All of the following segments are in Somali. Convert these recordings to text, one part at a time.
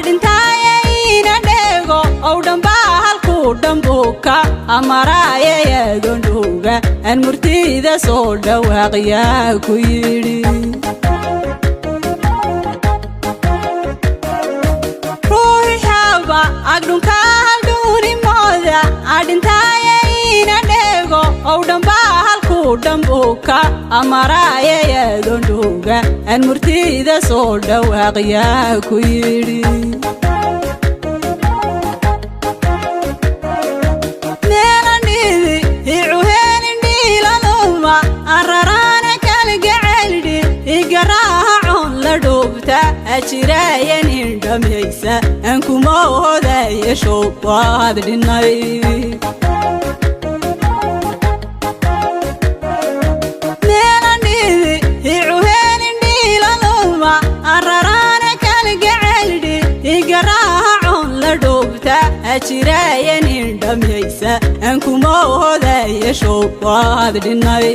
Adhintaaye ina dheego ow dhambaa halkuu dhambuka amaraayayaadondhuga aan murtida soo dhawaaqyaa ku yidhi. Ruuxi xaaba agdhunka haldhuunimooda adhintaaye ina dheego ow dhambaa halkuu dhambuka amaraayayaadondhuga aan murtida soo dhawaaqyaa ku yidhi. Ajiraayan indhamaysa aan kuma hodaya showbaad dhinay. Meelandhiidi icuheenindhiilaluma araraana kalgaceldhi igaraacoon la dhuubta ajiraayan indhamaysa aan kuma hodaya showbaad dhinay.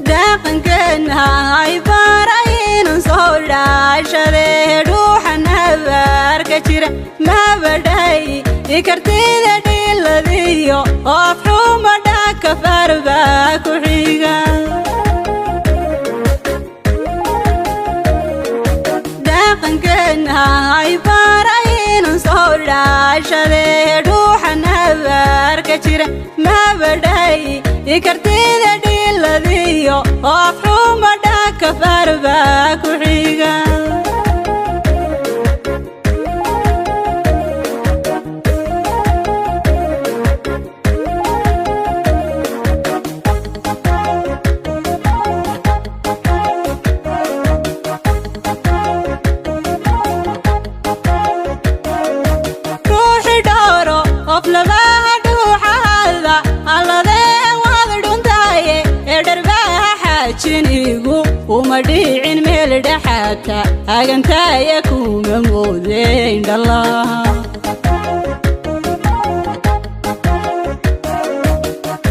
Dhaqankeena ay baraynan soo dhaashadee dhuuxan habaarka jira mabadhay ikartida dhiladiyo oo afxuma dhaka farbaa ku xiga. Dhaqankeena ay baraynan soo dhaashadee dhuuxan habaarka jira mabadhay ikartida dhiladiyo oo afxuma dhaka farbaa ku xiga. Ruuxi dhowro of labaha dhuuxahada alladee waad dhuntaaye ee dharbaha xaajinigu uma dhicin meel dhexaata agantaaya kuma moodeyn dhallaha.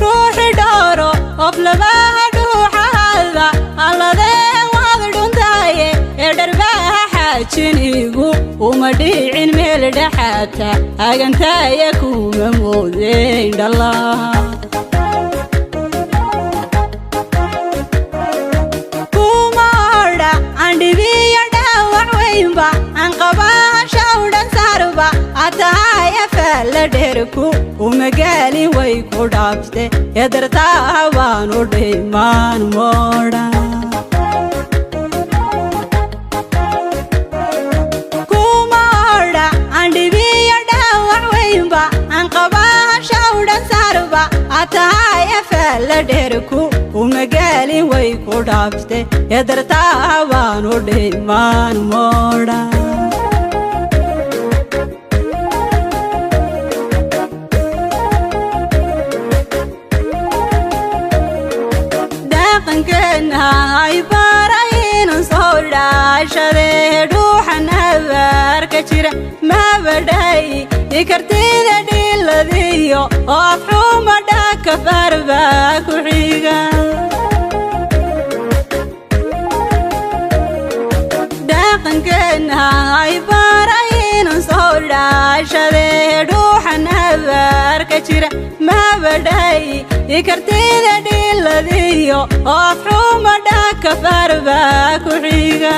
Ruuxi dhowro of labaha dhuuxahada alladee waad dhuntaaye ee dharbaha xaajinigu uma dhicin meel dhexaata agantaaya kuma moodeyn dhallaha. Kuma odha andhibiyo dhaawac weynba aan qabaa shawdhan saarba atahaya faalla dheerku umagaalin way ku dhaafte ee dartaa baanu dhimaan moodha. Kuma odha andhibiyo dhaawac weynba aan qabaa shawdhan saarba atahaya faalla dheerku umagaalin way ku dhaafte ee dartaa baanu dhimaan moodha. Dhaqankeena ay baraynan soo dhaashadee dhuuxan habaarka jira mabadhay ikartida dhiladiyo oo afxuma dhaka farbaa ku xiga. Dhaqankeena ay baraynan soo dhaashadee dhuuxan habaarka jira mabadhay ikartida dhiladiyo oo afxuma dhaka farbaa ku xiga.